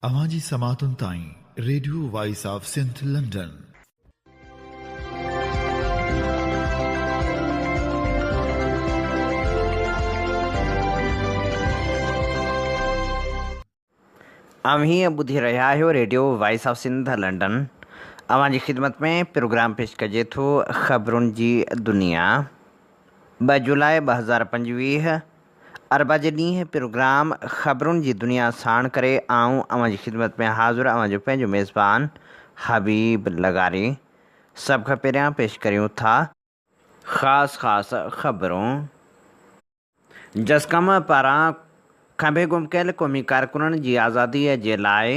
اوهان جي سماعتن تائين radio voice of Sindh London. اوهين ٻڌي رهيا آهيو radio voice of Sindh London. اوهان جي خدمت ۾ پروگرام پيش ڪجي ٿو خبرن جي دنيا. 2 جولاء 2025 اربع جي ڏينهن پروگرام خبرن جي دنيا ساڻ ڪري آئون اوهان جي خدمت ۾ حاضر اوهان جو پنهنجو ميزبان حبيب لغاري. سڀ کان پهريان پيش ڪريون ٿا خاص خاص خبرون. جسقم پاران کنڀي گم ڪيل قومي ڪارڪنن جي آزادي جي لاء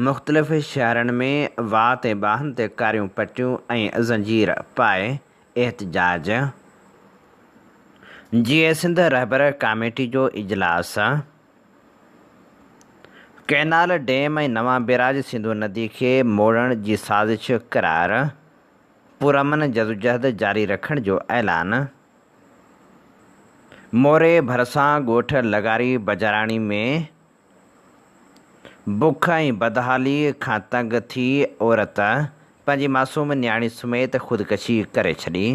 مختلف شهرن ۾ وات ۽ ٻانهن تي ڪاريون پٽيون ۽ زنجير پائي احتجاج. جيئي سنڌ رهبر ڪاميٽي جو اجلاس. ڪئنال، ڊيم ۽ نوان بيراج سنڌو ندي کي موڙڻ جي سازش قرار، پرامن جدوجهد جاري رکڻ جو اعلان. موري ڀرسان ڳوٺ لغاري بجاراڻي ۾ بک ۽ بدحالي کان تنگ ٿي عورت پنهنجي معصوم نياڻي سميت خودڪشي ڪري ڇڏي.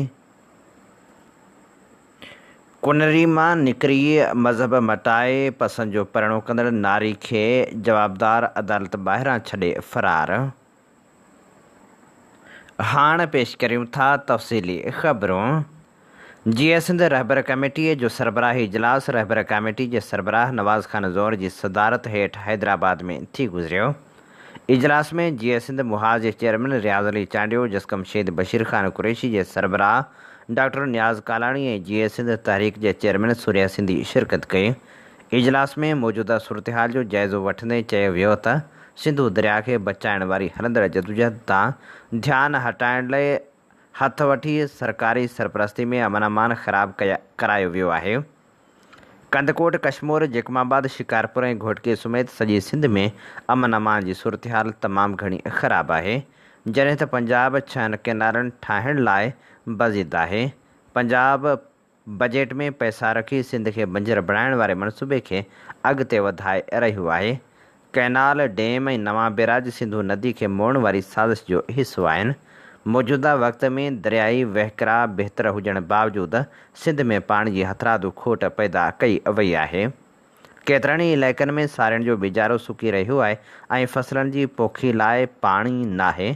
ڪنري مان نڪري مذهب مٽائي پسند جو پرڻو ڪندڙ ناري کي جوابدار عدالت ٻاهران ڇڏي فرار. هاڻ پيش ڪريون ٿا تفصيلي خبرون. جيئي سنڌ رهبر ڪميٽيء جو سربراهي اجلاس رهبر ڪاميٽي جي سربراهه نواز خان زئور جي صدارت هيٺ حيدرآباد ۾ ٿي گذريو. اجلاس ۾ جيئي سنڌ محاذ جي چيئرمين رياض علي چانڊيو، جسقم شهيد بشير خان قريشي جي سربراهه ڊاڪٽر نياز ڪالاڻي ۽ جيئي سنڌ تحريڪ جي چيئرمين سوريا سنڌي شرڪت ڪئي. اجلاس ۾ موجوده صورتحال جو جائزو وٺندي چيو ويو ته سنڌو درياء کي بچائڻ واري هلندڙ جدوجهد تان ڌيان هٽائڻ لئه هٿ وٺي سرڪاري سرپرستي ۾ امن امان خراب ڪرايو ويو آهي. ڪنڌڪوٽ، ڪشمور، جيڪب آباد، شڪارپور ۽ گهوٽڪي سميت سڄي سنڌ ۾ امن امان جي صورتحال تمام گهڻي خراب آهي، جڏهن ته پنجاب ڇهن ڪئنالن ٺاهڻ لاء بضد آهي. پنجاب بجيٽ ۾ پئسا رکي سنڌ کي بنجر بڻائڻ واري منصوبي کي اڳتي وڌائي رهيو آهي. ڪئنال، ڊيم ۽ نوان بيراج سنڌو ندي کي موڙڻ واري سازش جو حصو آهن. موجوده وقت ۾ دريائي وهڪرا بهتر هجڻ باوجود سنڌ ۾ پاڻي جي هٿرادو کوٽ پيدا ڪئي وئي آهي. ڪيترن ئي علائقن ۾ سارين جو ٻيجارو سڪي رهيو آهي ۽ فصلن جي پوکي لاء پاڻي ناهي.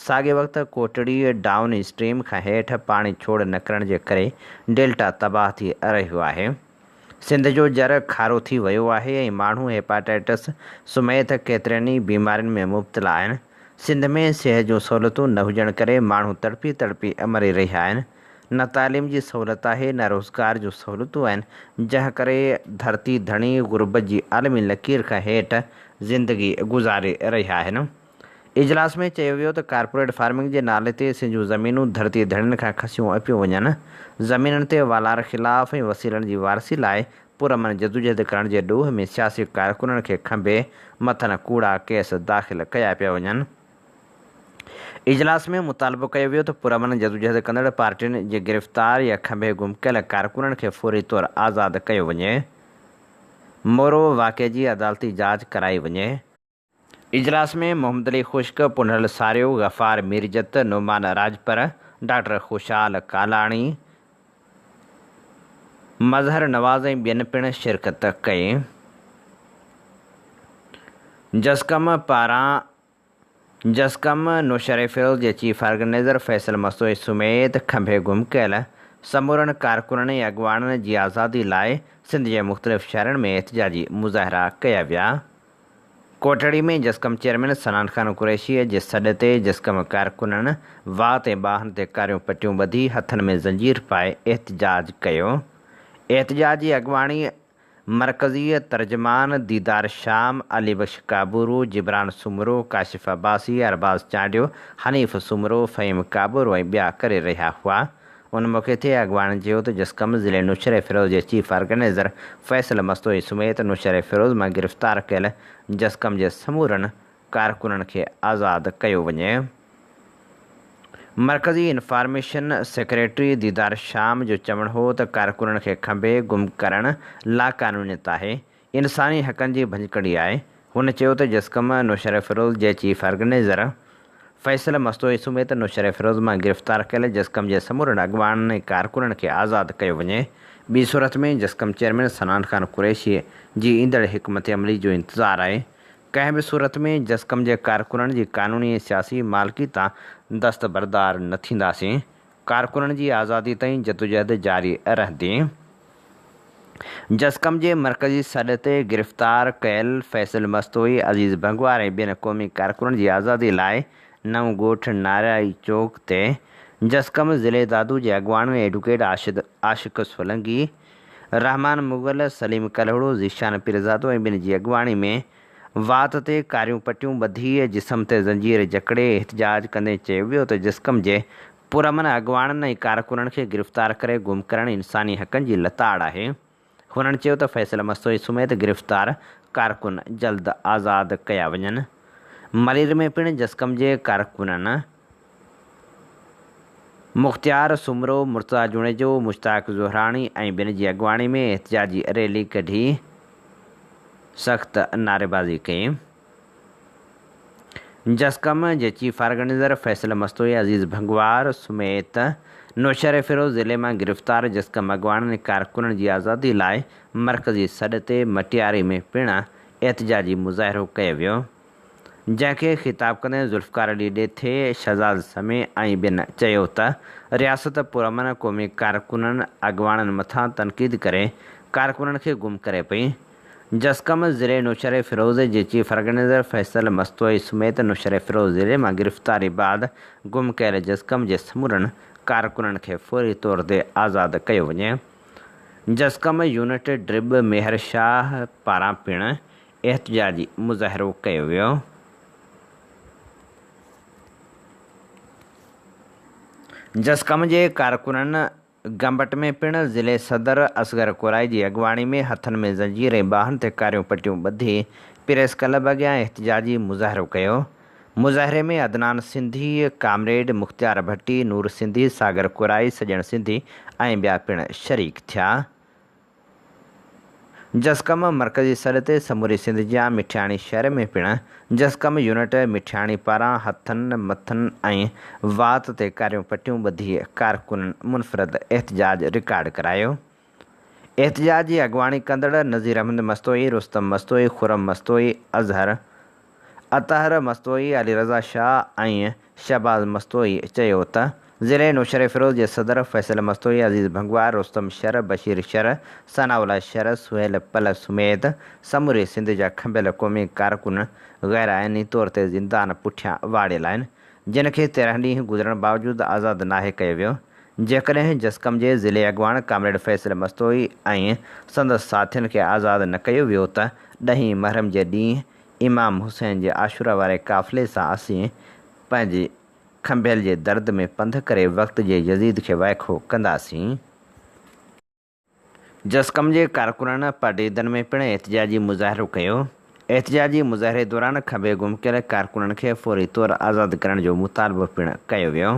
ساڳئي وقت ڪوٽڙي ڊائون اسٽريم کان هيٺ پاڻي ڇوڙ نه ڪرڻ جي ڪري ڊيلٽا تباهه ٿي رهيو آهي. سنڌ جو جر کارو ٿي ويو آهي ۽ ماڻهو هيپاٽائٽس سميت ڪيترين ئي بيمارين ۾ مبتلا آهن. سنڌ ۾ صحت جون سهولتون نه هجڻ ڪري ماڻهو تڙپي تڙپي مري رهيا آهن. نه تعليم جي سهولت آهي نه روزگار جون سهولتون آهن، جنهن ڪري ڌرتي ڌڻي غربت جي عالمي لڪير کان هيٺ زندگي گذاري رهيا آهن. اجلاس ۾ چيو ويو ته ڪارپوريٽ فارمنگ جي نالي تي سنڌ جون زمينون ڌرتي ڌڻين کان کسيون پيون وڃن، زمينن تي والار خلاف ۽ وسيلن جي وارثي لاء پرامن جدوجهد ڪرڻ جي ڏوهه ۾ سياسي ڪارڪنن کي کنڀي مٿن ڪوڙا ڪيس داخل ڪيا پيا وڃن. اجلاس ۾ مطالبو ڪيو ويو ته پرامن جدوجهد ڪندڙ پارٽين جي گرفتار يا کنڀي گم ڪيل ڪارڪنن کي فوري طور آزاد ڪيو وڃي، مورو واقعي جي عدالتي جاچ ڪرائي وڃي. اجلاس ۾ محمد علي خشڪ، پنهل ساريو، غفار ميرجت، نعمان راڄپر، ڊاڪٽر خوشحال ڪالاڻي، مظهر نواز ۽ ٻين پڻ شرڪت ڪئي. جسقم پاران جسقم نوشهريفيروز جي چيف آرگنائيزر فيصل مستوئي سميت کنڀي گم ڪيل سمورن ڪارڪنن ۽ اڳواڻن جي آزادي لاء سنڌ جي مختلف شهرن ۾ احتجاجي مظاهرا ڪيا ويا. ڪوٽڙي ۾ جسقم چيئرمين صنعان خان قريشي جي سڏ تي جسقم ڪارڪنن وات ۽ ٻانهن تي ڪاريون پٽيون ٻڌي هٿن ۾ زنجير پائي احتجاج ڪيو. احتجاج جي اڳواڻي مرڪزي ترجمان ديدار شام، علي بخش ڪابورو، جبران سومرو، ڪاشف عباسي، ارباز چانڊيو، حنيف سومرو، فهيم ڪابورو ۽ ٻيا ڪري رهيا هئا. ان موقعي تي اڳواڻن چيو ته جسقم ضلعي نوشهريفيروز جي چيف آرگنائيزر فيصل مستوئي سميت نوشهريفيروز مان گرفتار ڪيل جسقم جي سمورن ڪارڪنن کي آزاد ڪيو وڃي. مرڪزي انفارميشن سيڪريٽري ديدار شام جو چوڻ هو ته ڪارڪنن کي کنڀي گم ڪرڻ لاقانونيت آهي، انساني حقن جي ڀڃڪڙي آهي. هن چيو ته جسقم نوشهروفيروز جي چيف آرگنائيزر فيصل مستوئي سميت نوشهروفيروز مان گرفتار ڪيل جسقم جي سمورن اڳواڻن ۽ ڪارڪنن کي آزاد ڪيو وڃي، ٻي صورت ۾ جسقم چيئرمين صنعان خان قريشي جي ايندڙ حڪمت عملي جو انتظار آهي، ڪنهن به صورت ۾ جسقم جي ڪارڪنن جي قانوني ۽ سياسي مالڪي تان دستبردار نه ٿينداسين، ڪارڪنن جي آزادي تائين جدوجهد جاري رهندي. جسقم جي مرڪزي سڏ تي گرفتار ڪيل فيصل مستوئي، عزيز بنگوار ۽ ٻين قومي ڪارڪنن جي آزادي لاء نئون ڳوٺ نارائي چوڪ تي جسقم ضلعي دادو جي اڳواڻن ايڊوڪيٽ عاشق سولنگي، رحمان مغل، سليم ڪلهوڙو، ذيشان پيرزادو ۽ ٻين جي اڳواڻي ۾ وات تي ڪاريون پٽيون ٻڌي جسم تي زنجير جڪڙي احتجاج ڪندي چيو ويو ته جسقم جي پرامن اڳواڻن ۽ ڪارڪنن کي گرفتار ڪري گم ڪرڻ انساني حقن جي لتاڙ آهي. هنن چيو ته فيصل مستوئي سميت گرفتار ڪارڪن جلد آزاد ڪيا وڃن. ملير ۾ پڻ جسقم جي ڪارڪنن مختيار سومرو، مرتضيٰ جوڻيجو، مشتاق زهراڻي ۽ ٻين جي اڳواڻي ۾ احتجاجي ريلي ڪڍي سخت نعريبازي ڪئي. جسقم جي چيف آرگنائيزر فيصل مستوئي، عزيز ڀنگوار سميت نوشهروفيروز ضلعي مان گرفتار جسقم اڳواڻن ۽ ڪارڪنن جي آزادي لاء مرڪزي سڏ تي مٽياري ۾ پڻ احتجاجي مظاهرو ڪيو ويو، جنهن کي خطاب ڪندي ذوالفقار علي ڏيٿي، شهزاد سمي ۽ ٻين چيو ته رياست پرامن قومي ڪارڪنن اڳواڻن مٿان تنقيد ڪري ڪارڪنن کي گم ڪري پئي. جسقم ضلعي نوشهروفيروز جي چيف آرگنائيزر فيصل مستوئي سميت نوشهروفيروز ضلعي مان گرفتاري بعد گم ڪيل جسقم جي سمورن ڪارڪنن کي فوري طور تي آزاد ڪيو وڃي. جسقم يونٽ ڊرٻ ميهر شاهه پاران پڻ احتجاجي مظاهرو ڪيو ويو. جسقم جي ڪارڪنن گمبٽ ۾ پڻ ضلعي صدر اصغر ڪورائي جي اڳواڻي ۾ هٿن ۾ زنجير ۽ ٻانهن تي ڪاريون پٽيون ٻڌي پريس ڪلب اڳيان احتجاجي مظاهرو ڪيو. مظاهري ۾ عدنان سنڌي، ڪامريڊ مختيار ڀٽي، نور سنڌي، ساگر ڪورائي، سڄڻ سنڌي ۽ ٻيا پڻ شريڪ ٿيا. جسقم مرڪزي سڏ تي سموري سنڌ جيان مٺياڻي شهر ۾ پڻ جسقم يونٽ مٺياڻي پاران هٿن، مٿن ۽ وات تي ڪاريون پٽيون ٻڌي ڪارڪنن منفرد احتجاج رڪارڊ ڪرايو. احتجاج جي اڳواڻي ڪندڙ نذير احمد مستوئي، رستم مستوئي، خرم مستوئي، اظهر اطهر مستوئي، علي رضا شاهه ۽ شهباز مستوئي چيو ته ضلعي نوشهروفيروز جي صدر فيصل مستوئي، عزيز ڀنگوار، رستم شر، بشير شر، ثناء الله شر، سهيل پلهه سميت سموري سنڌ جا کنڀيل قومي ڪارڪن غير آئيني طور تي زندان پٺيان واڙيل آهن، جن کي 13 ڏينهن گذرڻ باوجود آزاد ناهي ڪيو ويو. جيڪڏهن جسقم جي ضلعي اڳواڻ ڪامريڊ فيصل مستوئي ۽ سندس ساٿين کي آزاد نه ڪيو ويو ته ڏهين محرم جي ڏينهن امام حسين جي عاشورا واري قافلي سان اسين پنهنجي کنڀيل جي درد ۾ پنڌ ڪري وقت جي يزيد کي وائکو ڪنداسين. جسقم جي ڪارڪنن پڊعيدن ۾ پڻ احتجاجي مظاهرو ڪيو. احتجاجي مظاهري دوران کنڀي گم ڪيل ڪارڪنن کي فوري طور آزاد ڪرڻ جو مطالبو پڻ ڪيو ويو.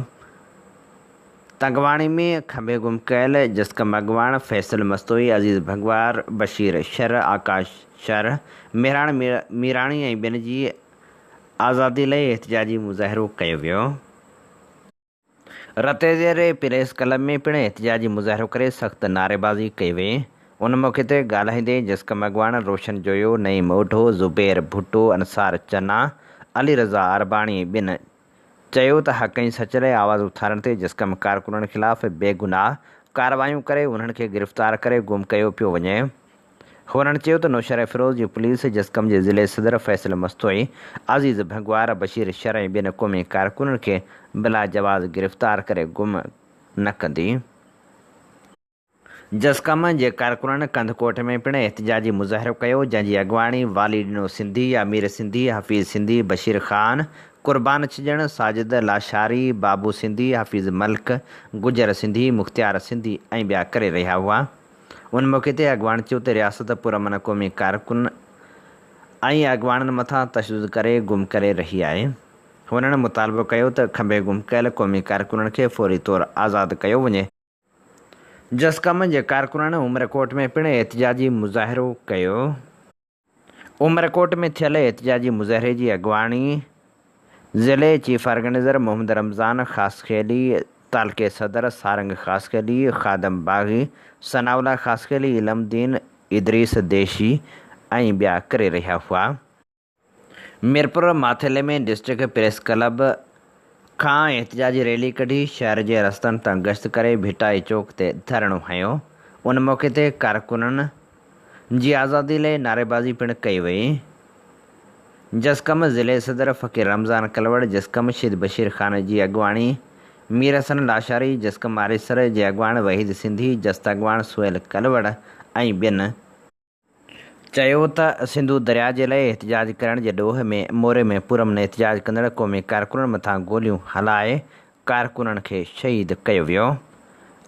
تنگواڻي ۾ کنڀي گم ڪيل جسقم اڳواڻ فيصل مستوئي، عزيز ڀنگوار، بشير شر، آڪاش شر، مهراڻ ميراڻي ۽ ٻين جي آزادي لئي احتجاجي مظاهرو ڪيو ويو. رتيديري پريس ڪلب ۾ پڻ احتجاجي مظاهرو ڪري سخت نعريبازي ڪئي وئي. ان موقعي تي ڳالهائيندي جسقم اڳواڻ روشن جويو، نعيم اوڍو، زبير ڀٽو، انصار چنا، علي رضا عرباڻي ۽ ٻين چيو ته حق ۽ سچ لاء آواز اٿارڻ تي جسقم ڪارڪنن خلاف بيگناهه ڪارروايون ڪري انهن کي گرفتار ڪري گم ڪيو پيو وڃي. هنن چيو ته نوشهروفيروز جي پوليس جسقم جي ضلعي صدر فيصل مستوئي، عزيز ڀنگوار، بشير شر ۽ ٻين قومي ڪارڪنن کي بلاجواز گرفتار ڪري گم نه ڪندي. جسقم جي ڪارڪنن ڪنڌڪوٽ ۾ پڻ احتجاجي مظاهرو ڪيو، جنهن جي اڳواڻي والي ڏنو سنڌي، امير سنڌي، حفيظ سنڌي، بشير خان، قربان ڇڄڻ، ساجد لاشاري، بابو سنڌي، حفيظ ملڪ، گجر سنڌي، مختيار سنڌي ۽ ٻيا ڪري رهيا هئا. ان موقعي تي اڳواڻ چيو ته رياست پرامن قومي ڪارڪن ۽ اڳواڻن مٿان تشدد ڪري گم ڪري رهي آهي. هنن مطالبو ڪيو ته کنڀي گم ڪيل قومي ڪارڪنن کي فوري طور آزاد ڪيو وڃي. جسقم جي ڪارڪنن عمرڪوٽ ۾ پڻ احتجاجي مظاهرو ڪيو. عمرڪوٽ ۾ ٿيل احتجاجي مظاهري جي اڳواڻي ضلعي چيف آرگنائيزر محمد رمضان خاصخيلي، تعلقي صدر سارنگ خاصخيلي، خادم باغي، ثناء الله خاصخيلي، علم الدين، ادريس ديشي ۽ ٻيا ڪري رهيا هئا. ميرپور ماٿيلي ۾ ڊسٽرڪٽ پريس ڪلب کان احتجاجي ريلي ڪڍي شهر جي رستن تان گشت ڪري ڀٽائي چوڪ تي ڌرڻو هنيو. ان موقعي تي ڪارڪنن جي آزادي لئي نعريبازي پڻ ڪئي وئي. جسقم ضلعي صدر فقير رمضان ڪلوڙ، جسقم شھيد بشير خان جي اڳواڻي مير حسن لاشاري، جسقم آريسر جي اڳواڻ وحيد سنڌي، جست اڳواڻ سهيل ڪلوڙ ۽ ٻين چيو ته سنڌو درياء جي لاء احتجاج ڪرڻ جي ڏوهه ۾ موري ۾ پرامن احتجاج ڪندڙ قومي ڪارڪنن مٿان گوليون هلائي ڪارڪنن کي شهيد ڪيو ويو.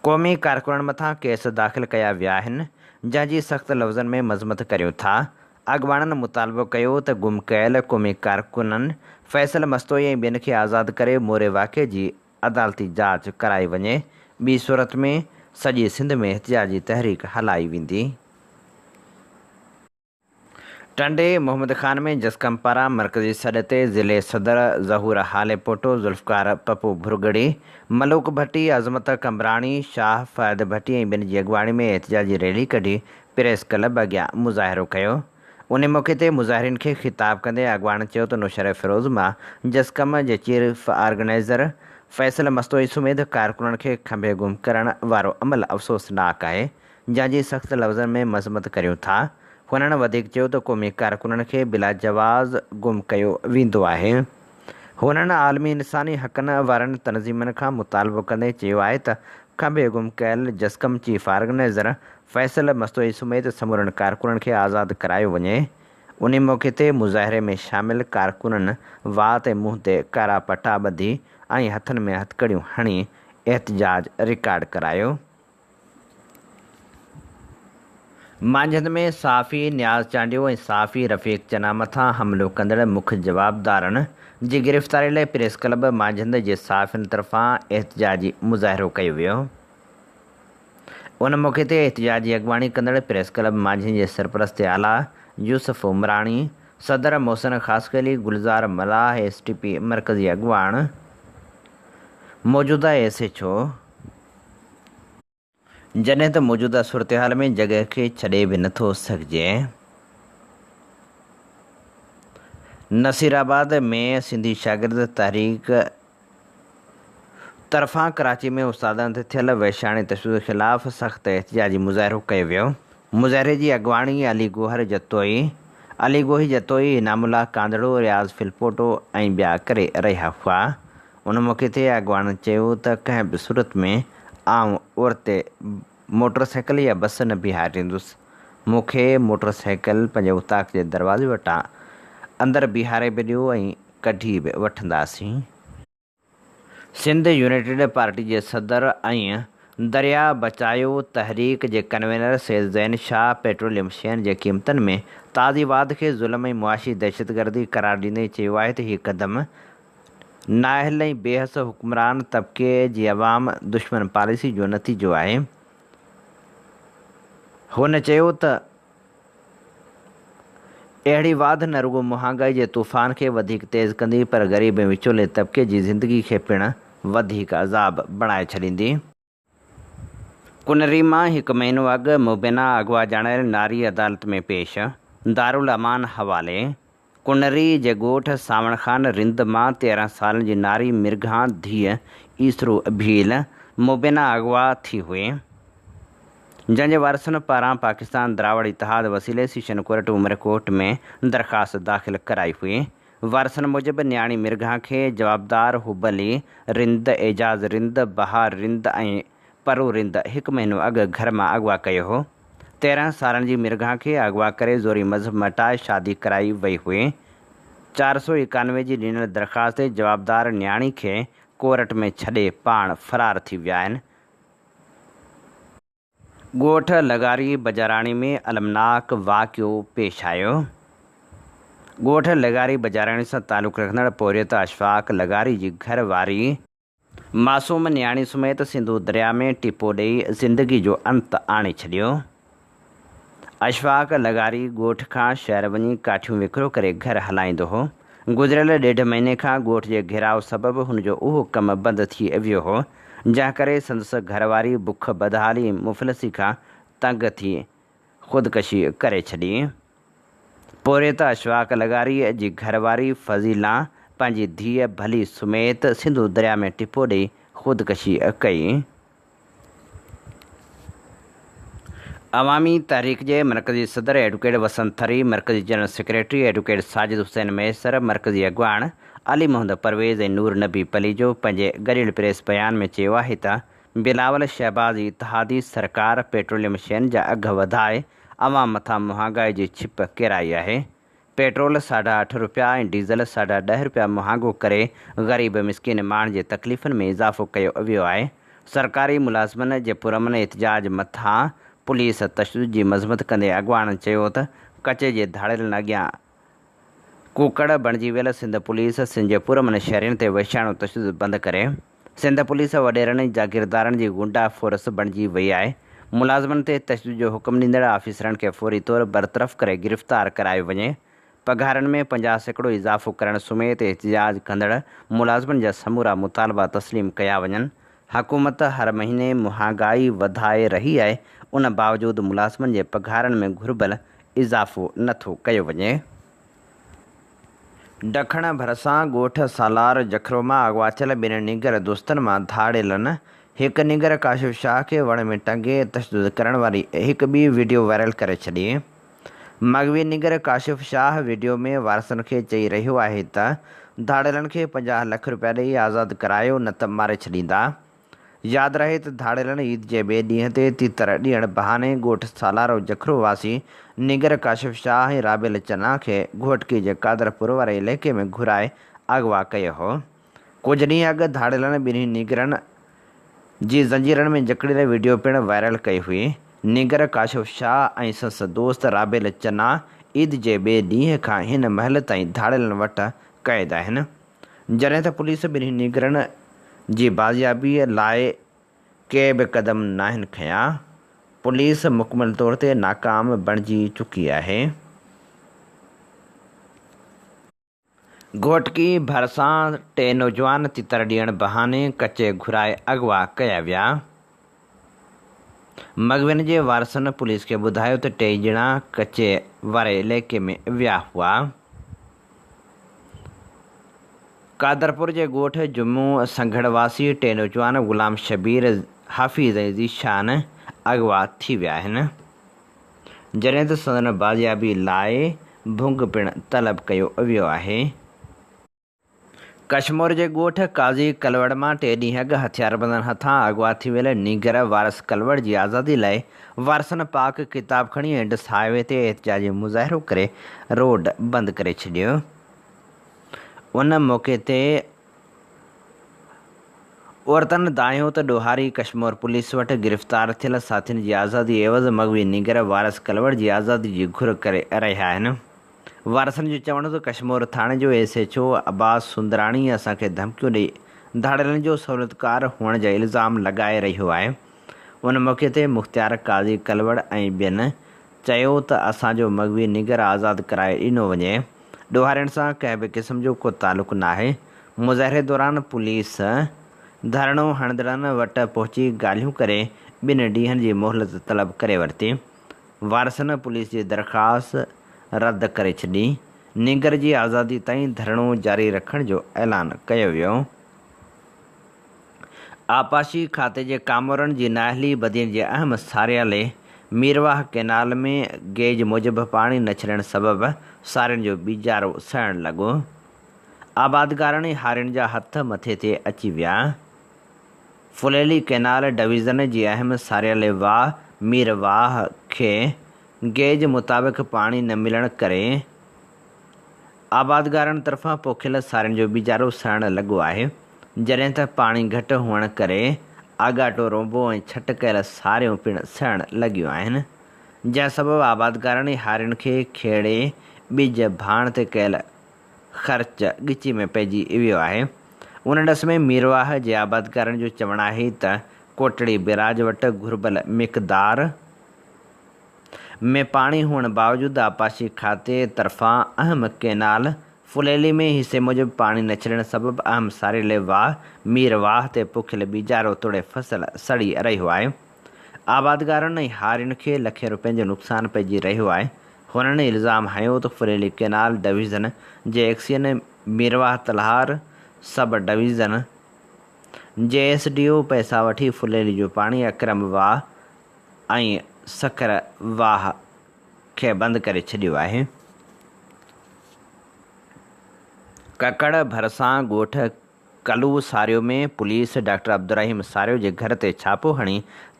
قومي ڪارڪنن مٿان ڪيس داخل ڪيا ويا آهن، جنهن جي سخت لفظن ۾ مذمت ڪريون ٿا. اڳواڻن مطالبو ڪيو ته گم ڪيل قومي ڪارڪنن فيصل مستوئي ۽ ٻين کي آزاد ڪري موري واقعي جي عدالتي جاچ ڪرائي وڃي، ٻي صورت ۾ سڄي سنڌ ۾ احتجاجي تحريڪ هلائي ويندي. ٽنڊي محمد خان ۾ جسقم پاران مرڪزي سڏ تي ضلعي صدر ظهور هاليپوٽو، ذوالفقار پپو ڀرڳڙي، ملوڪ ڀٽي، عظمت قمبراڻي، شاهه فهد ڀٽي ۽ ٻين جي اڳواڻي ۾ احتجاجي ريلي ڪڍي پريس ڪلب اڳيان مظاهرو ڪيو. ان موقعي تي مظاهرين کي خطاب ڪندي اڳواڻن چيو ته نوشهروفيروز مان جسقم جي چيف آرگنائيزر فيصل مستوئي سميت ڪارڪنن کي کنڀي گم ڪرڻ وارو عمل افسوسناڪ آهي جنهن جي سخت لفظن ۾ مذمت ڪريون ٿا. هنن وڌيڪ چيو ته قومي ڪارڪنن کي بلاجواز گم ڪيو ويندو آهي. هنن عالمي انساني حقن وارن تنظيمن کان مطالبو ڪندي چيو آهي ته کنڀي گم ڪيل جسقم چيف آرگنائيزر فيصل مستوئي سميت سمورن ڪارڪنن کي آزاد ڪرايو وڃي. انهي موقعي تي مظاهري ۾ شامل ڪارڪنن وات ۽ منهن تي ڪارا پٽا ٻڌي ۽ هٿن ۾ هٿڪڙيون هڻي احتجاج رڪارڊ ڪرايو. مانجهند ۾ صحافي نياز چانڊيو ۽ صحافي رفيق چنا مٿان حملو ڪندڙ مک جوابدارن جي گرفتاري لاء پريس ڪلب مانجهند جي صحافين طرفان احتجاجي مظاهرو ڪيو ويو. ان موقعي تي احتجاجي اڳواڻي ڪندڙ پريس ڪلب مانجهند جي سرپرست اعليٰ يوسف عمراڻي، صدر Mohsin Khaskheli, Gulzar Mallah, S T P مرڪزي اڳواڻ، موجوده ايس ايڇ او، جڏهن ته موجوده صورتحال ۾ جڳهه کي ڇڏي به نٿو سگهجي. نصيرآباد ۾ سنڌي شاگرد تحريڪ طرفان ڪراچي ۾ استادن تي ٿيل وحشياڻي تشدد خلاف سخت احتجاجي مظاهرو ڪيو ويو. مظاهري جي اڳواڻي علي گوهر جتوئي، علي گوهي جتوئي، انعام الله ڪانڌڙو، رياض ڦلپوٽو ۽ ٻيا ڪري رهيا هئا. ان موقعي تي اڳواڻن چيو ته ڪنهن به صورت ۾ آئون عورتي موٽر سائيڪل يا بس نه بيهاريندس، مون کي موٽر سائيڪل پنهنجي اوطاق جي دروازي وٽان اندر بيهاري به ڏيو ۽ ڪڍي به وٺنداسين. سنڌ يونائيٽيڊ پارٽي جي صدر ۽ درياء بچايو تحريڪ جي ڪنوينر سيد زين شاهه پيٽروليم شين جي قيمتن ۾ تازي واڌ کي ظلم ۽ معاشي دهشتگردي قرار ڏيندي چيو آهي ته هي قدم نااهل ۽ بي حس حڪمران طبقي جي عوام دشمن پاليسي جو نتيجو آهي. هن چيو ته اهڙي واڌ نه رڳو مهانگائي جي طوفان کي وڌيڪ تيز ڪندي پر غريب ۽ وچولي طبقي جي زندگي کي پڻ وڌيڪ عذاب بڻائي ڇڏيندي. ڪنري مان هڪ مهينو اڳ مبينا اغوا ڄاڻايل ناري عدالت ۾ پيش، دارالامان حوالي، ڪنري جي ڳوٺ سانوڻ خان رند مان 13 سالن جي ناري مرگهان ڌيء ايسرو ڀيل مبينا اغوا ٿي هئي، جنهن جي وارثن پاران پاڪستان دراوڙ اتحاد وسيلي سيشن ڪورٽ عمرڪوٽ ۾ درخواست داخل ڪرائي هئي. وارثن موجب نياڻي مرگهان کي جوابدار حب علي رند، اعجاز رند، بهار رند ۽ پرو رند هڪ مهينو اڳ گهر مان اغوا ڪيو هو. 13 سالن جي مرگهان کي اغوا ڪري زوري مذهب مٽائي شادي ڪرائي وئي هئي. 491 جي ڏنل درخواست تي جوابدار نياڻي کي ڪورٽ ۾ ڇڏي پاڻ فرار ٿي ويا آهن. ڳوٺ لغاري بجاراڻي ۾ المناڪ واقعو پيش آيو. ڳوٺ لغاري بجاراڻي سان تعلق رکندڙ پورهيت اشفاق لغاري جي گهر واري، معصوم نياڻي سميت سنڌو درياء ۾ ٽپو ڏئي زندگي جو انت آڻي ڇڏيو. اشفاق لغاري ڳوٺ کان شهر وڃي ڪاٺيون وڪرو ڪري گهر هلائيندو هو. گذريل ڏيڍ مهيني کان ڳوٺ جي گهيراء سبب هن جو اهو ڪم بند ٿي ويو هو، جنهن ڪري سندس گهرواري بک، بدحالي ۽ مفلسي کان تنگ ٿي خودڪشي ڪري ڇڏي. پورهيت اشفاق لغاري جي گهرواري فضيلا پنهنجي ڌيء ڀلي سميت سنڌو درياء ۾ ٽپو ڏئي خودڪشي ڪئي. عوامي تحريڪ جي مرڪزي صدر ايڊوڪيٽ وسند ٿري، مرڪزي general secretary advocate Sajid Hussain Mahesar, مرڪزي اڳواڻ علي محمد پرويز ۽ نور نبي پليجو پنهنجي گڏيل پريس بيان ۾ چيو آهي ته بلاول شهباز جي اتحادي سرڪار پيٽروليم شين جا اگهه وڌائي عوام مٿان مهانگائي جي ڇپ ڪيرائي آهي. پيٽرول ساڍا اٺ رپيا ۽ ڊيزل ساڍا ڏهه رپيا مهانگو ڪري غريب مسڪين ماڻهن جي تڪليفن ۾ اضافو ڪيو ويو آهي، سرڪاري ملازمن جي پرامن احتجاج مٿان پوليس تشدد جي مذمت ڪندي اڳواڻن چيو ته ڪچي جي ڌاڙيلن اڳيان ڪوڪڙ بڻجي ويل سنڌ پوليس سنڌ جي پرامن شهرين تي وحشياڻو تشدد بند ڪري. سنڌ پوليس وڏيرن ۽ جاگيردارن جي غنڊا فورس بڻجي وئي آهي، ملازمن تي تشدد جو حڪم ڏيندڙ آفيسرن کي فوري طور برطرف ڪري گرفتار ڪرايو وڃي، پگهارن ۾ 50% اضافو ڪرڻ سميت احتجاج ڪندڙ ملازمن جا سمورا مطالبا تسليم ڪيا وڃن، حڪومت هر مهيني مهانگائي وڌائي رهي آهي ان باوجود ملازمن جي پگهارن ۾ گهربل اضافو نٿو ڪيو وڃي. ڊکڻ ڀرسان ڳوٺ سالار جکرو مان اغوا ٿيل ٻن نينگر دوستن مان ڌاڙيلن هڪ نينگر ڪاشف شاهه کي وڻ ۾ ٽنگي تشدد ڪرڻ واري هڪ ٻي وڊيو وائرل ڪري ڇڏي. مغوي نينگر ڪاشف شاهه وڊيو ۾ وارثن کي چئي رهيو آهي ته ڌاڙيلن کي 50 لک رپيا ڏئي آزاد ڪرايو نه ته ماري ڇڏيندا. ياد رهي ته ڌاڙيلن عيد جي ٻئي ڏينهن تي تيتر ڏيڻ بهاني ڳوٺ سالارو جکرو واسي نينگر ڪاشف شاهه ۽ رابيل چنا کي گهوٽڪي جي قادرپور واري علائقي ۾ گهرائي اغوا ڪيو هو. ڪجهه ڏينهن اڳ ڌاڙيلن ٻنهي نينگرن جي زنجيرن ۾ جڪڙيل وڊيو پڻ وائرل ڪئي هئي. نينگر ڪاشف شاهه ۽ سندس دوست رابيل چنا عيد جي ٻئي ڏينهن کان هن مهل تائين ڌاڙيلن وٽ قيد آهن. جڏهن ته پوليس ٻنهي نينگرن جي بازيابيء لاء ڪي به قدم ناهن کنيا، پوليس مڪمل طور تي ناڪام بڻجي چڪي آهي. گهوٽڪي ڀرسان ٽي نوجوان تتر ڏيڻ بهاني ڪچي گهرائي اغوا ڪيا ويا. مغوين جي وارثن پوليس کي ٻڌايو ته ٽيئي ڄڻا ڪچي واري علائقي ۾ ويا هئا. قادرپور جي ڳوٺ جمعو سنگهڙ واسي ٽي نوجوان غلام شبير، حفيظ ۽ ذيشان اغوا ٿي ويا آهن، جڏهن ته سندن بازيابي لاء ڀنگ پڻ طلب ڪيو ويو آهي. ڪشمور جي ڳوٺ قاضي ڪلوڙ مان ٽي ڏينهن اڳ هٿياربندن هٿان اغوا ٿي ويل نينگر وارث ڪلوڙ جي آزادي لاء وارثن پاڪ ڪتاب کڻي انڊس هاء وي تي احتجاجي مظاهرو ڪري روڊ بند ڪري ڇڏيو. ان موقعي تي عورتن دانهيو ته ڏوهاري ڪشمور پوليس وٽ گرفتار ٿيل ساٿين جي آزادي عيوض مغوي نينگر وارث ڪلوڙ جي آزادي جي گهر ڪري رهيا آهن. وارثن جو چوڻ هو ته ڪشمور ٿاڻي جو S H O Abbas Sundrani اسان کي ڌمڪيون ڏئي ڌاڙيلن جو سهولتڪار هئڻ جا الزام لڳائي رهيو آهي. ان موقعي تي مختيار قاضي ڪلوڙ ۽ ٻين چيو ته اسان جو مغوي نينگر آزاد ڪرائي ڏنو وڃي، ڏوهارين سان ڪنهن به قسم جو ڪو تعلق ناهي. مظاهري دوران پوليس ڌرڻو هڻندڙن وٽ پهچي ڳالهيون ڪري ٻن ڏينهن جي مهلت طلب ڪري ورتي. وارثن پوليس جي درخواست رد ڪري ڇڏي، نينگر جي آزادي تائين ڌرڻو جاري رکڻ جو اعلان ڪيو ويو. آبپاشي کاتي جي ڪامورن جي نااهلي بدين جي اهم ساريالي ميرواهه ڪئنال ۾ گيج موجب پاڻي نه ڇڏڻ سبب سارين جو ٻيجارو سڙڻ لڳو، آبادگارن ۽ هارين جا هٿ مٿي تي اچي ويا. ڦليلي ڪئنال ڊويزن جي اهم ساريالي واهه مير واهه کي گيج مطابق پاڻي نه ملڻ ڪري آبادگارن طرفان پوکيل سارين جو ٻيجارو سڙڻ لڳو آهي، جڏهن ته پاڻي گهٽ هئڻ ڪري آڳاٽو رونبو ۽ ڇٽ ڪيل ساريون پڻ سڙڻ لڳيون آهن، جنهن سبب آبادگارن ۽ هارين کي کيڙي ٻج ڀاڻ تي ڪيل خرچ ڳچي ۾ پئجي ويو آهي. ان ڏس ۾ ميرواهه جي آبادگارن جو چوڻ آهي ته ڪوٽڙي بئراج وٽ گهربل مقدار ۾ پاڻي هئڻ باوجود آبپاشي کاتي طرفان اهم ڪئنال ڦليلي ۾ حصي موجب پاڻي نه ڇڏڻ سبب اهم ساريلي واهه، مير واهه تي پوکيل ٻيجارو توڙي فصل سڙي رهيو آهي. آبادگارن ۽ هارين کي لکين روپين جو نقصان پئجي رهيو آهي. هنن الزام هنيو ته ڦليلي ڪئنال ڊويزن جي XEN Mirwah Talhar sub division جي ايس ڊي او پئسا وٺي ڦليلي جو پاڻي اڪرم واهه ۽ سکر واهه کي بند ڪري ڇڏيو آهي. ڪڪڙ ڀرسان ڳوٺ ڪلو ساريو ۾ پوليس ڊاڪٽر عبدالرحيم ساريو جي گهر تي ڇاپو هڻي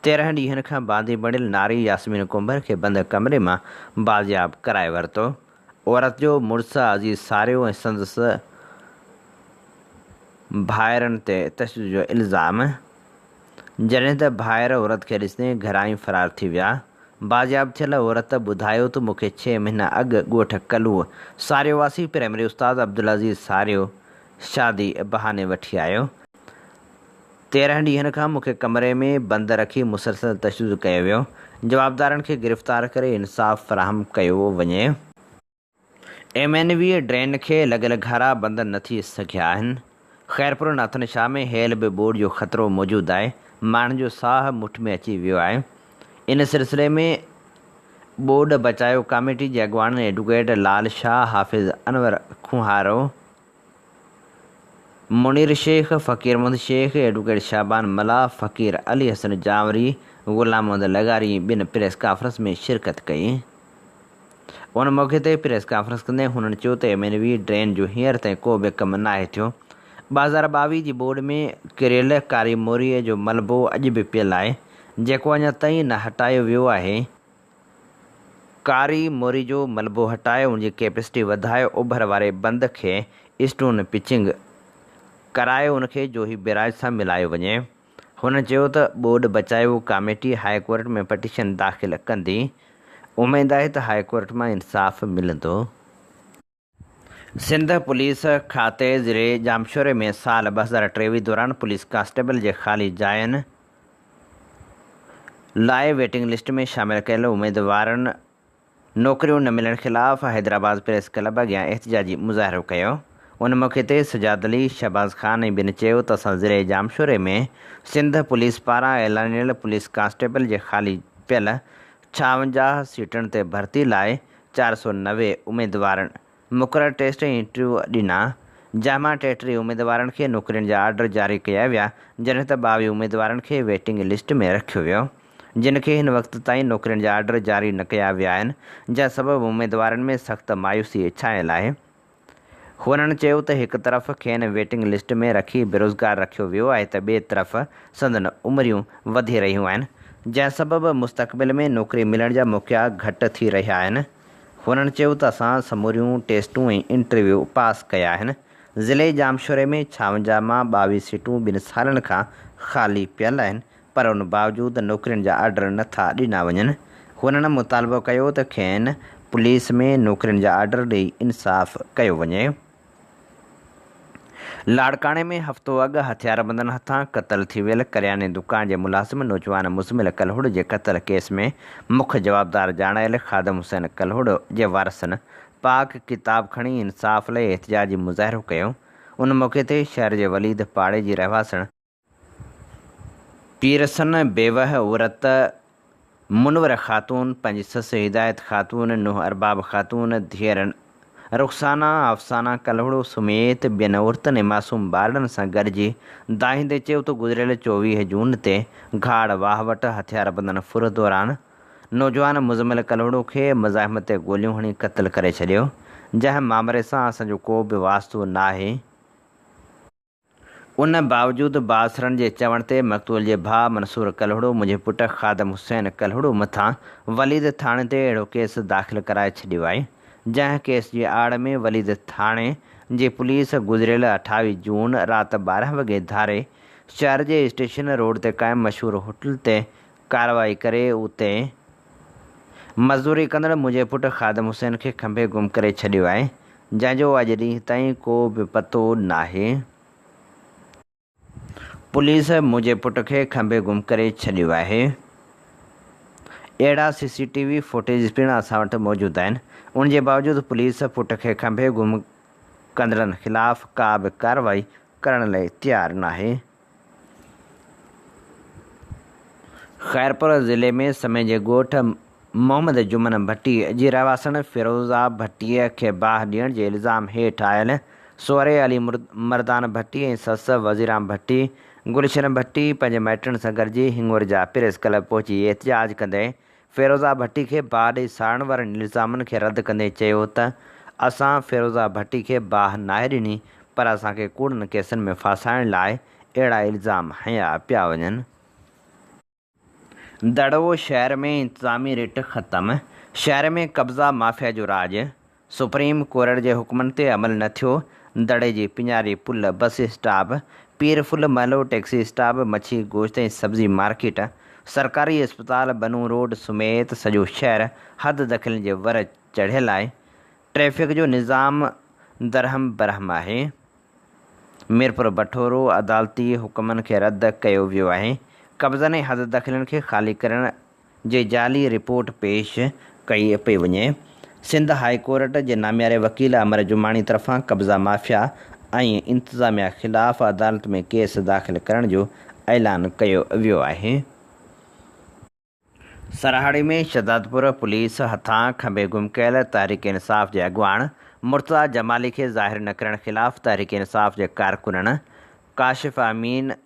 13 ڏينهن کان باندي بڻيل ناري ياسمين ڪنڀر کي بند ڪمري مان بازياب ڪرائي ورتو. عورت جو مڙس عزيز ساريو ۽ سندس ڀائرن تي تشدد جو الزام. جڏهن ته ڀائر عورت کي ڏسندي گهران ئي فرار ٿي ويا. بازياب ٿيل عورت ٻڌايو ته مون کي ڇهه مهينا اڳ ڳوٺ ڪلوء ساريو واسي پرائمري استاد عبدالعزيز ساريو شادي بهاني وٺي آيو. 13 ڏينهن کان مون کي ڪمري ۾ بند رکي مسلسل تشدد ڪيو ويو. جوابدارن کي گرفتار ڪري انصاف فراهم ڪيو وڃي. ايم اين وي ڊرين کي لڳل گهارا بند نه ٿي سگهيا آهن. خيرپور ناٿن شاهه ۾ هيل به ٻوڏ جو خطرو موجود آهي، ماڻهن جو ساهه مٺ ۾ اچي ويو آهي. ان سلسلي ۾ ٻوڏ بچايو ڪاميٽي جي اڳواڻن ايڊووڪيٽ لال شاهه، حافظ انور کونهارو، منير شيخ، فقير محمد شيخ، ايڊووڪيٽ شعبان ملاح، فقير علي حسن جانوري، غلام محمد لغاري ۽ ٻين پريس ڪانفرنس ۾ شرڪت ڪئي. ان موقعي تي پريس ڪانفرنس ڪندي هنن چيو ته ايم اين وي ڊرين جو هينئر تائين ڪو به ڪم ناهي ٿيو. 2022 جي ٻوڏ ۾ ڪريل ڪاري موريء جو ملبو اڄ به پيل آهي، جيڪو اڃا تائين نه هٽايو ويو آهي. ڪاري موري جو ملبو هٽائي ان جي ڪيپسٽي وڌائي اوڀر واري بند کي اسٽون پچنگ ڪرائي ان کي جوهي بيراج سان ملايو وڃي. هن چيو ته ٻوڏ بچايو ڪاميٽي هاء ڪورٽ ۾ پٽيشن داخل ڪندي، اميد آهي ته هاء ڪورٽ مان انصاف ملندو. سنڌ پوليس کاتي ضلعي ڄامشوري ۾ سال 2023 دوران پوليس ڪانسٽيبل جي خالي جاين لاء ويٽنگ لسٽ ۾ شامل ڪيل اميدوارن نوڪريون نه ملڻ خلاف حيدرآباد پريس ڪلب اڳيان احتجاجي مظاهرو ڪيو. ان موقعي تي سجاد علي، شهباز خان ۽ ٻين چيو ته اسان ضلعي ڄامشوري ۾ سنڌ پوليس پاران اعلانيل پوليس ڪانسٽيبل جي خالي پيل 56 سيٽن تي ڀرتي لاء 490 اميدوارن مقرر ٽيسٽ ۽ انٽرويو ڏنا، جنهن مان 33 اميدوارن کي نوڪرين جا آرڊر جاري ڪيا ويا، جڏهن ته 22 اميدوارن کي ويٽنگ لسٽ ۾ رکيو ويو، جن کي هن وقت تائين نوڪرين جا آرڊر جاري نه ڪيا ويا آهن، جنهن سبب اميدوارن ۾ سخت مايوسي ڇانيل آهي. هنن چيو ته هڪ طرف کين ويٽنگ لسٽ ۾ رکي بيروزگار رکيو ويو آهي ته ٻئي طرف سندن عمريون وڌي رهيون آهن، جنهن سبب مستقبل ۾ نوڪري ملڻ جا موقعا گهٽ ٿي رهيا آهن. هنن چيو ته اسان سموريون ٽيسٽون ۽ انٽرويو پاس ڪيا آهن، ضلعي ڄامشوري ۾ 56 مان 22 سيٽون ٻن سالن کان خالي پيل آهن پر ان باوجود نوڪرين جا آرڊر نه ٿا ڏنا وڃن. هنن مطالبو ڪيو ته کين پوليس ۾ نوڪرين جا آرڊر ڏئي انصاف ڪيو وڃي. لاڙڪاڻي ۾ هفتو اڳ هٿياربندن هٿان قتل ٿي ويل ڪرياني دڪان جي ملازم نوجوان مزمل ڪلهوڙو جي قتل ڪيس ۾ مک جوابدار ڄاڻايل خادم حسين ڪلهوڙو جي وارثن پاڪ ڪتاب کڻي انصاف لئي احتجاجي مظاهرو ڪيو. ان موقعي تي شهر جي وليد پاڙي جي رهواسڻ، پيرسن بيوهه عورت منور خاتون پنهنجي سس هدايت خاتون، نونهن ارباب خاتون، ڌيئرن رخسانه، افسانه ڪلهوڙو سميت ٻين عورتن ۽ معصوم ٻارڙن سان گڏجي دانهيندي چيو ته گذريل 24 جون تي گهاڙ واهه وٽ هٿياربندن ڦر دوران نوجوان مزمل ڪلهوڙو کي مزاحمت تي گوليون هڻي قتل ڪري ڇڏيو، جنهن مامري سان اسان جو ڪو به واسطو ناهي. ان باوجود بااثرن جي چوڻ تي مقتول جي ڀاء منصور ڪلهوڙو منهنجي پٽ خادم حسين ڪلهوڙو مٿان وليد ٿاڻي تي اهڙو ڪيس داخل ڪرائي ڇڏيو آهي، جنهن ڪيس جي آڙ ۾ وليد ٿاڻي جي پوليس گذريل 28 جون رات 12 وڳي ڌاري شهر جي اسٽيشن روڊ تي قائم مشهور هوٽل تي ڪارروائي ڪري اتي مزدوري ڪندڙ منهنجي پٽ خادم حسين کي کنڀي گم ڪري ڇڏيو آهي، جنهن جو اڄ ڏينهن تائين ڪو به پتو ناهي. پوليس منهنجي پٽ کي کنڀي گم ڪري ڇڏيو آهي. اهڙا C C T V footage پڻ اسان وٽ موجود آهن، ان جي باوجود پوليس پٽ کي کنڀي گم ڪندڙن خلاف ڪا به ڪارروائي ڪرڻ لاء تيار ناهي. خيرپور ضلعي ۾ سمي جي ڳوٺ محمد جمن ڀٽي جي رهواسڻ فيروزه ڀٽي کي باهه ڏيڻ جي الزام هيٺ آيل سهري علي مردان ڀٽي ۽ سس وزيران ڀٽي، گلشن ڀٽي پنهنجي مائٽن سان گڏجي هڱورجا پريس ڪلب پهچي احتجاج ڪندي فيروزه ڀٽي کي باهه ڏئي ساڙڻ وارن الزامن کي رد ڪندي چيو ته اسان فيروزه ڀٽي کي باهه ناهي ڏني پر اسان کي ڪوڙن ڪيسن ۾ ڦاسائڻ لاء اهڙا الزام هنيا پيا وڃن. دڙو شهر ۾ انتظامي رٽ ختم، شهر ۾ قبضا مافيا جو راڄ، سپريم ڪورٽ جي حڪمن تي عمل نه ٿيو، دڙي جي پڃاري پل، بس اسٽاپ، پير ڦل محلو، ٽيڪسي اسٽاپ، مڇي گوشت ۽ سبزي مارڪيٽ، سرڪاري اسپتال، بنون روڊ سميت سڄو شهر حد دخلين جي ور چڙهيل آهي، ٽريفڪ جو نظام درهم برهم آهي. ميرپور بٺورو، عدالتي حڪمن کي رد ڪيو ويو آهي، قبضن ۽ حددخلين کي خالي ڪرڻ جي جعلي رپورٽ پيش ڪئي پئي وڃي، سنڌ هاء ڪورٽ جي نامياري وڪيل امر جماڻي طرفان قبضا مافيا ۽ انتظاميا خلاف عدالت ۾ ڪيس داخل ڪرڻ جو اعلان ڪيو ويو آهي. سرهاڙي ۾ شهدادپور پوليس هٿان کنڀي گم ڪيل تحريڪ انصاف جي اڳواڻ مرتضيٰ جمالي کي ظاهر نه ڪرڻ خلاف تحريڪ انصاف جي ڪارڪنن ڪاشف امين،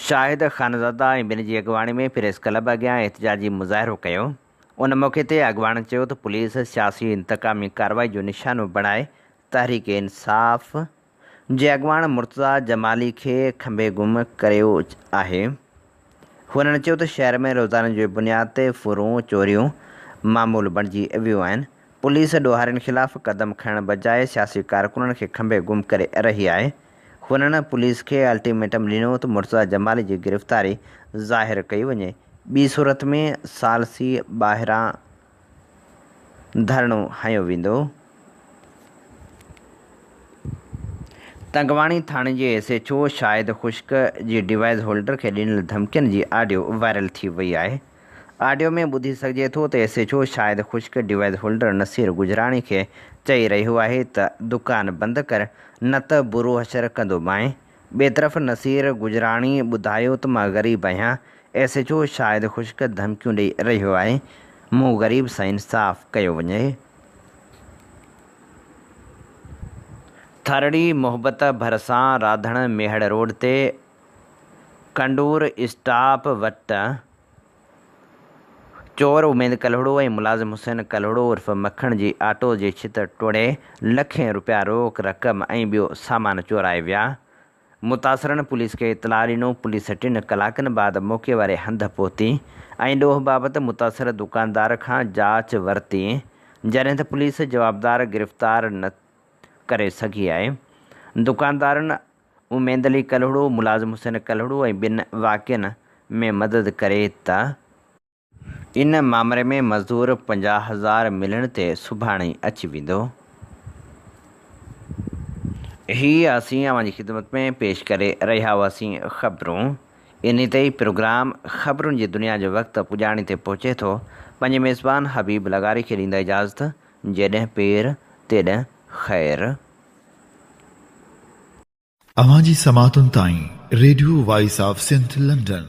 شاهد خانزاده ۽ ٻين جي اڳواڻي ۾ پريس ڪلب اڳيان احتجاجي مظاهرو ڪيو. ان موقعي تي اڳواڻن چيو ته پوليس سياسي انتقامي ڪارروائي جو نشانو بڻائي تحريڪ انصاف جي اڳواڻ مرتضيٰ جمالي کي کنڀي گم ڪريو آهي. هنن چيو ته شهر ۾ روزاني جي بنياد تي ڦرون چوريون معمول بڻجي ويون آهن، پوليس ڏوهارين خلاف قدم کڻڻ بجاء سياسي ڪارڪنن کي کنڀي گم ڪري رهي آهي. هنن پوليس کي الٽيميٽم ڏنو ته مرتضيٰ جمالي جي گرفتاري ظاهر ڪئي وڃي، ٻي صورت ۾ ثالثي ٻاهران ڌرڻو هنيو ويندو. تنگواڻي ٿاڻي جي ايس ايڇ او شاهد خشڪ جي ڊوائيس هولڊر کي ڏنل ڌمڪين جي آڊيو وائرل ٿي وئي آهي. آڊيو ۾ ٻڌي سگهجي ٿو ته S H O Shahid Khushk device holder Naseer Gujrani کي چئي رهيو آهي ته دڪان بند ڪر نه ته برو حشر ڪندومانء. ٻئي طرف نصير گجراڻي ٻڌايو ته مان غريب آهيان، S H O Shahid Khushk ڌمڪيون ڏئي رهيو آهي، مون غريب سان انصاف ڪيو وڃي. ٿرڙي محبت ڀرسان راڌڻ ميهڙ روڊ تي ڪنڊور اسٽاپ وٽ چور اميد ڪلهوڙو ۽ ملازم حسين ڪلهوڙو عرف مکڻ جي آٽو جي ڇت ٽوڙي لکين رپيا روڪ رقم ۽ ٻيو سامان چورائي ويا. متاثرن پوليس کي اطلاع ڏنو، پوليس ٽن ڪلاڪن بعد موقعي واري هنڌ پهتي ۽ ڏوهه بابت متاثر دڪاندار کان جاچ ورتي، جڏهن ته پوليس جوابدار گرفتار نه ڪري سگهي آهي. دڪاندارن اميد علي ڪلهوڙو، ملازم حسين ڪلهوڙو ۽ ٻين واقعن ۾ مدد ڪري ته. ان مامري ۾ مزدور 50,000 ملڻ تي سڀاڻي اچي ويندو. هي اسين اوهان جي خدمت ۾ پيش ڪري رهيا هئاسين خبرون. انهي تي ئي پروگرام خبرن جي دنيا جو وقت پڄاڻي تي پهچي ٿو. پنهنجي ميزبان حبيب لغاري کي ڏيندا اجازت. جيڏهن پير تيڏهن خير. اوهان جي سماعتن تائين radio voice of Sindh London.